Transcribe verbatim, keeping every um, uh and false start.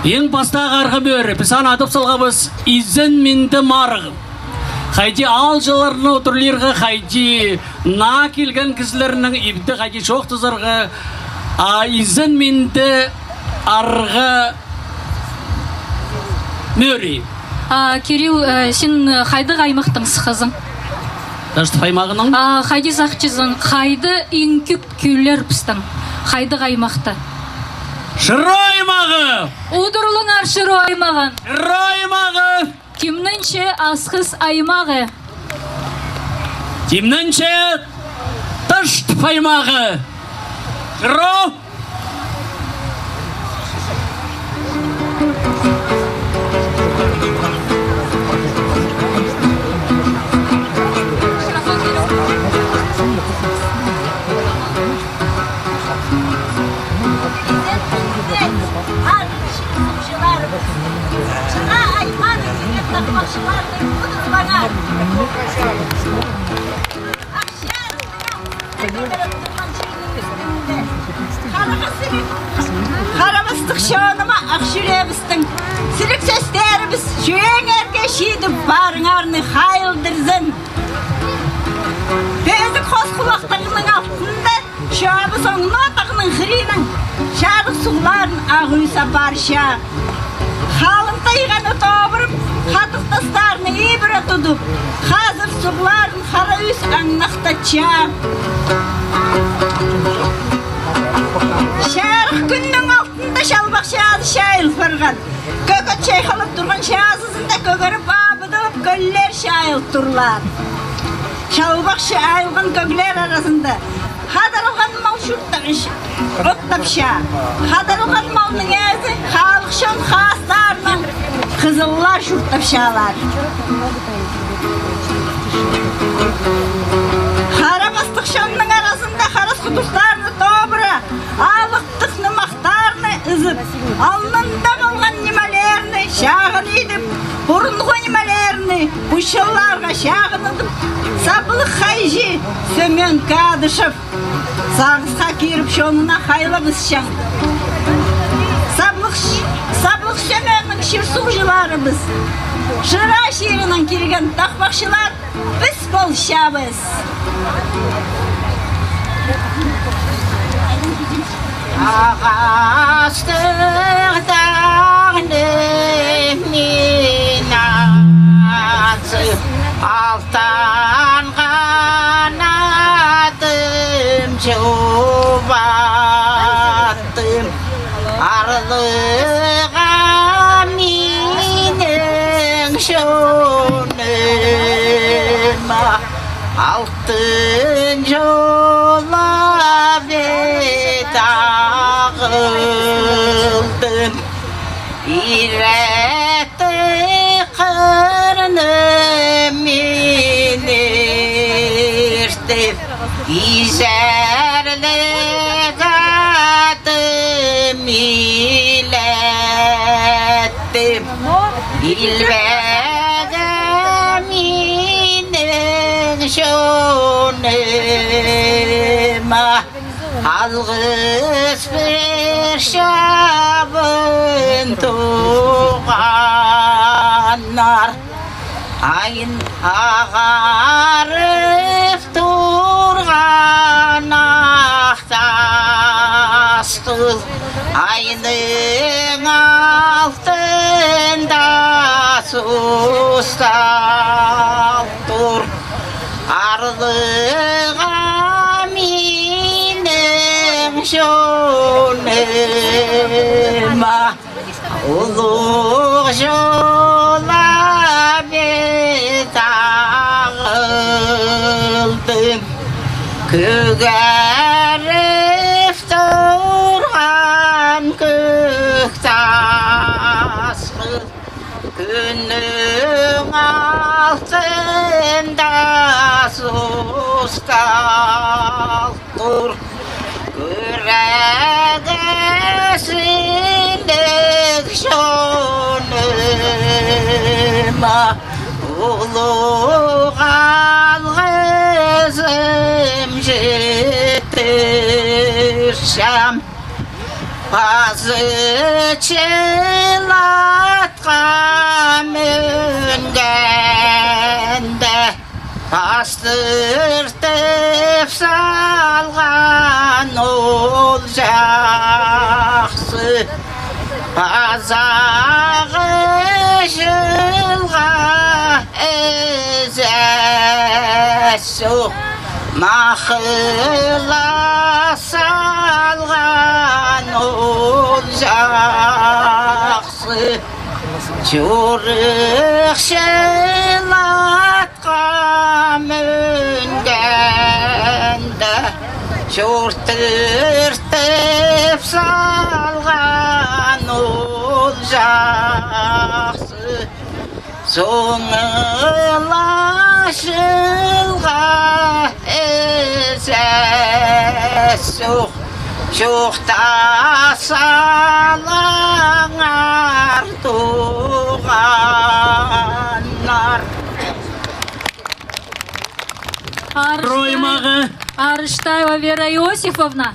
Иң пастағы арғы мӧрі, піс аны адап салғабыс Изен Минді марығ. Хайди аалҷыларны удурлирға, хайди наа килген кізілернің ибде хайди чоохтазарға, а Изен Минді арғы мӧрі. А, Кирилл, э, син, э, хайдағ аймахтаң сыххазың? Таштып аймағынаң. А, хайди сағынчазың, хайда иң кӧп кӧллер пістің? Хайдағ аймахта? Шыра аймағы! Удурлаңар Шыра аймағын! Шыра аймағы! Тимненче Асхыс аймағы. Тимненче Таштып аймағы. Шыра. Харабастығ чоныма ах чӱреебістің сіліг сӧстерібіс чӱрееңерге читіп, парыңарны хайылдырзын. Пӧзік хос хулахтарының алтында Чабыс оңноо тағның хыриннаң чарых суғларын ағуй сап парча. Халын тайғаны тобырып, хатығ тастарны ибіре тудып, хазыр суғларын хара ӱс аңнахтатча. Чарых кӱннің алтында чалбах чазы чайыл парған. Кӧк от чайхалап турған чазызында кӧгеріп, абыдылып, кӧллер чайыл турлар. Чалбах чайылған кӧглер аразында хадарылған мал чуртап, оттапча. Хадарылған малның ээзі халых чон хаастарынаң хызыллар чуртапчалар. Харабастығ чонның аразында харасхы тустарны тобыра, алыптығ нымахтарны ызып, алнында полған нимелерні чағын идіп, пурунғы нимелерні пу чылларға чағын ызып, саблығ хайҷы Семён Кадышев сағысха киріп, чонына хайлабысчаң. Саблығ, саблығ Семённың чир-суғҷыларыбыс, Шыра чирінең кирген тахпахчылар піс полчабыс. Ағастығ тағны мин азып, алтанған адым чубаттым. Арлығам минің чоныма алтын чолап тағылдым. Иректі хырным иртіп, изерліг адым илеттім. Илбегім минің чоныма алғыс пирчебін, туғаннар. Айын ағарып турған ах тас хыл, айның алтында сустал тур. Арлығам минің чоныма улуғ чолап тағылдым. Кӧгеріп турған кӧк тас хыл, кӱннің алтында сустал тур. Кӱрегезінліг чоныма улуғ алғызым читірчем. Пазы чыл атха мӱнгенде, пастыртып салған ол чахсы. Пазағы чылға ізес чох, махыла салған ол чахсы. Чорых чыл атха мӱнгенде, чуртыртып салған ол чахсы. Сооңла чылға ізес чох, чоохта салыңар, туғаннар. Арыштай-, Роймағы. Арыштаева Вера Иосифовна.